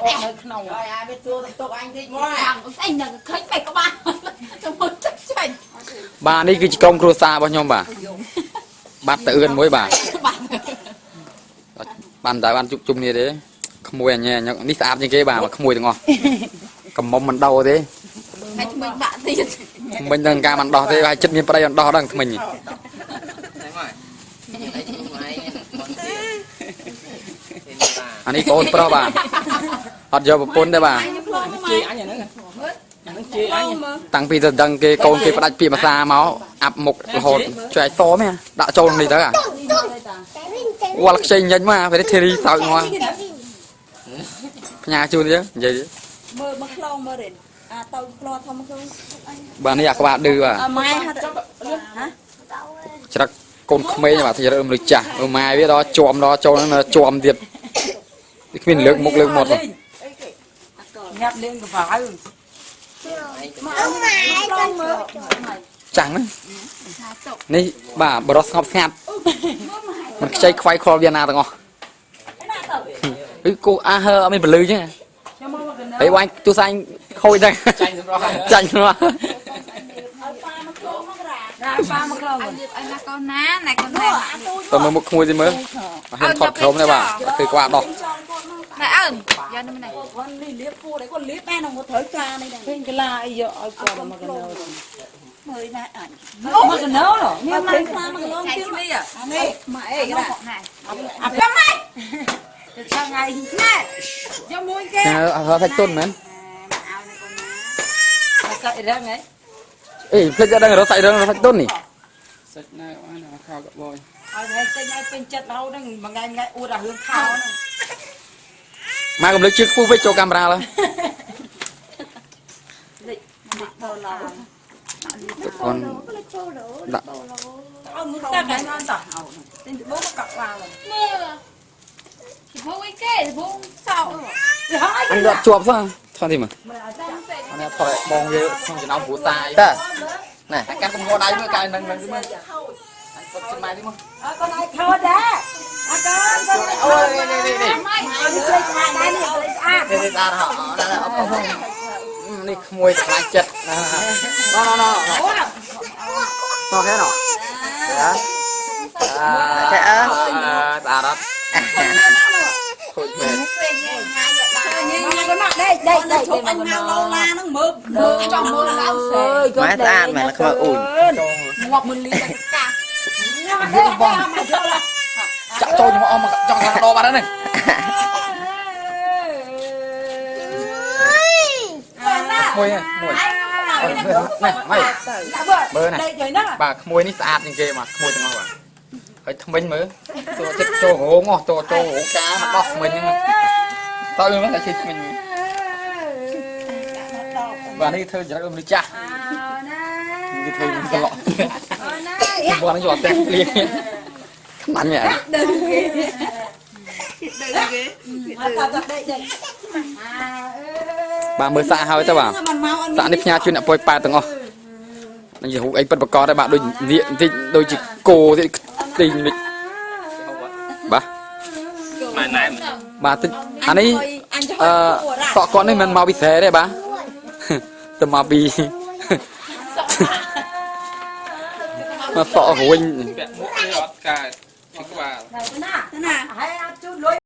នៅក្នុង ហើយអាវាជួទុកអញតិចមក ស្អីនឹងឃើញបែកក្បាលទៅមុនទឹកចេញ បាទនេះគឺជាក្រុមគ្រួសាររបស់ខ្ញុំបាទបាត់ទៅអឿនមួយបាទ បាទ បានតែបានជួបជុំគ្នាទេក្មួយអញញឹកនេះស្អាតជាងគេបាទមកក្មួយទាំងអស់កំមុំមិនដោទេ ហើយថ្មីបាក់ទៀត ថ្មិញនឹងការមិនដោះទេហើយចិត្តមានប្តីអត់ដោះដឹងថ្មិញ ហ្នឹងហើយអីជួឯងបងទៀត អានេះកូនប្រុសបាទអត់យកប្រពន្ធទេបាទ ជេរអញអាហ្នឹងអាហ្នឹងជេរអញ តាំងពីទៅដឹងគេកូនគេផ្ដាច់ពាក្យភាសាមកអាប់មុខរហូតជួយឲ្យសមហ៎ដាក់ចូលនេះទៅអាវល់ខ្ចីញញមកពេលនេះធីរីសើចមកផ្ញើជូនទៀតនិយាយ មើលមកខ្លងមើលរិនអាទៅក្លោធំខ្លួន បាទនេះអាក្បាលឌឺបាទ អម៉ែហាត់ហ៎ ច្រឹកកូនក្មេងបាទច្រឹកមនុស្សចាស់មើលម៉ែវាដល់ជាប់ដល់ចូលហ្នឹងជាប់ទៀតគ្មានលើកមុខលើកមាត់ទេ ញាប់លេងកវ៉ៅ ខ្លងមើល ចាំងណានេះបាទបរោះស្ងប់ស្ងាត់មិនខ្ចីខ្វាយខ្វល់វាណាទាំងអស់អឺគូអាហឺអត់មានពលឺចឹងហើយវាញ់ទូសាញ់ខូចហ្នឹង ចាញ់សម្រស់ ចាញ់មក ណាប៉ាមកខ្លង ឲ្យលៀបឲ្យណាកូនណាណែកូនណា តើមើលមុខក្មួយទីមើលអត់ហ៊ានថតក្រុមទេបាទគឺក្បាលដោះ ណែអើយកនេះណែ គាត់នេះលៀបគួរតែគាត់លៀបតែនឹងត្រូវការនេះដែរ ពេញកាឡាអីយកឲ្យគាត់មកកណោ មើលណាអញ មកកណោ មានមកខ្លាមកឡងទៀត ចែកគ្នា នេះមកអីគេ ណែ អាប៉ាម៉ៃទៅឆាថ្ងៃណែយកមួយគេ អត់សាច់ទុនមែន សាច់រឹងហ៎ អេភ្លេចអត់ដឹងរកសាច់រឿងរកសាច់ទុននេះ សាច់ណែបានខោកបយ ឲ្យតែទិញឲ្យពេញចិត្តរហូតហ្នឹងមួយថ្ងៃមួយថ្ងៃអួតអារឿងខោហ្នឹង មកកុំលើកជើងខ្ពស់ពេកចូលកាមេរ៉ាឡើយទុកគាត់ដាក់ ឲ្យងូតទឹកហ្នឹងអត់តោះទិញដបូកកក់វ៉ាវ មើលហូអីគេហូសោ វាហើយ អញដាក់ជាប់សោះថតទីមើលអានេះថតឲ្យបងវាក្នុងចំណោមគ្រួសារអី តើណែ តែកាន់កំងដៃមើលកាយនឹងនឹងមើលអញពុតចិត្តម៉ែទីមើល អើកូនឲ្យខោដែរអើកូនកូន អូយនេះនេះនេះ ម៉ៃ ឲ្យស្លេកស្អាតដែរនេះស្លេកស្អាត នេះនេះស្អាតហ៎នេះក្មួយខ្លាចចិត្តណាណណណណតោះគេណអា ចេះអើ ស្អាតអត់ខូចមែន ញ៉ាំកូនមកដេកដេកដេក ជប់អញមកឡូឡាហ្នឹងមើលមើល ចង់មើលឡៅសេ ម៉ែស្អាតមែនខ្មៅអ៊ូញ ងាប់មើលលីតែកា ញ៉ាំបងមកយកឡា ចាក់ចូលខ្ញុំអស់មកចង់ថាដបាត់ហ្នឹងមួយមួយនេះម៉ៃមើលណា ដេកយហ្នឹង បាទក្មួយនេះស្អាតជាងគេបាទក្មួយទាំងអស់បាទហើយថ្មិញមើលចូលចិត្តចូលរោងអស់ចូលចូលរោងការមកដោះថ្មិញហ្នឹងតើមើលតែជិះថ្មិញបាទនេះធ្វើចរិតមនុស្សចាស់នេះធ្វើត្រឡប់បងនេះយកតែលៀងខ្លាញ់ហ៎ អត់តដេកដេក បាទមើលសាក់ហើយទៅបាទសាក់នេះផ្ញើជូនអ្នកពុយប៉ែតទាំងអស់នេះរូបអីពិតប្រកបដែរបាទដូចនាគបន្តិចដូចជាគោទៀតទីងមិនបាទ ម៉ែណែ បាទតិចអានេះអឺសក់គាត់នេះមិនមកពីស្រែទេបាទទៅមកពីមកសក់រួញ ពាក់មួកវាអត់កើតឈឺក្បាល ណាណាហើយអត់ជូនលុយ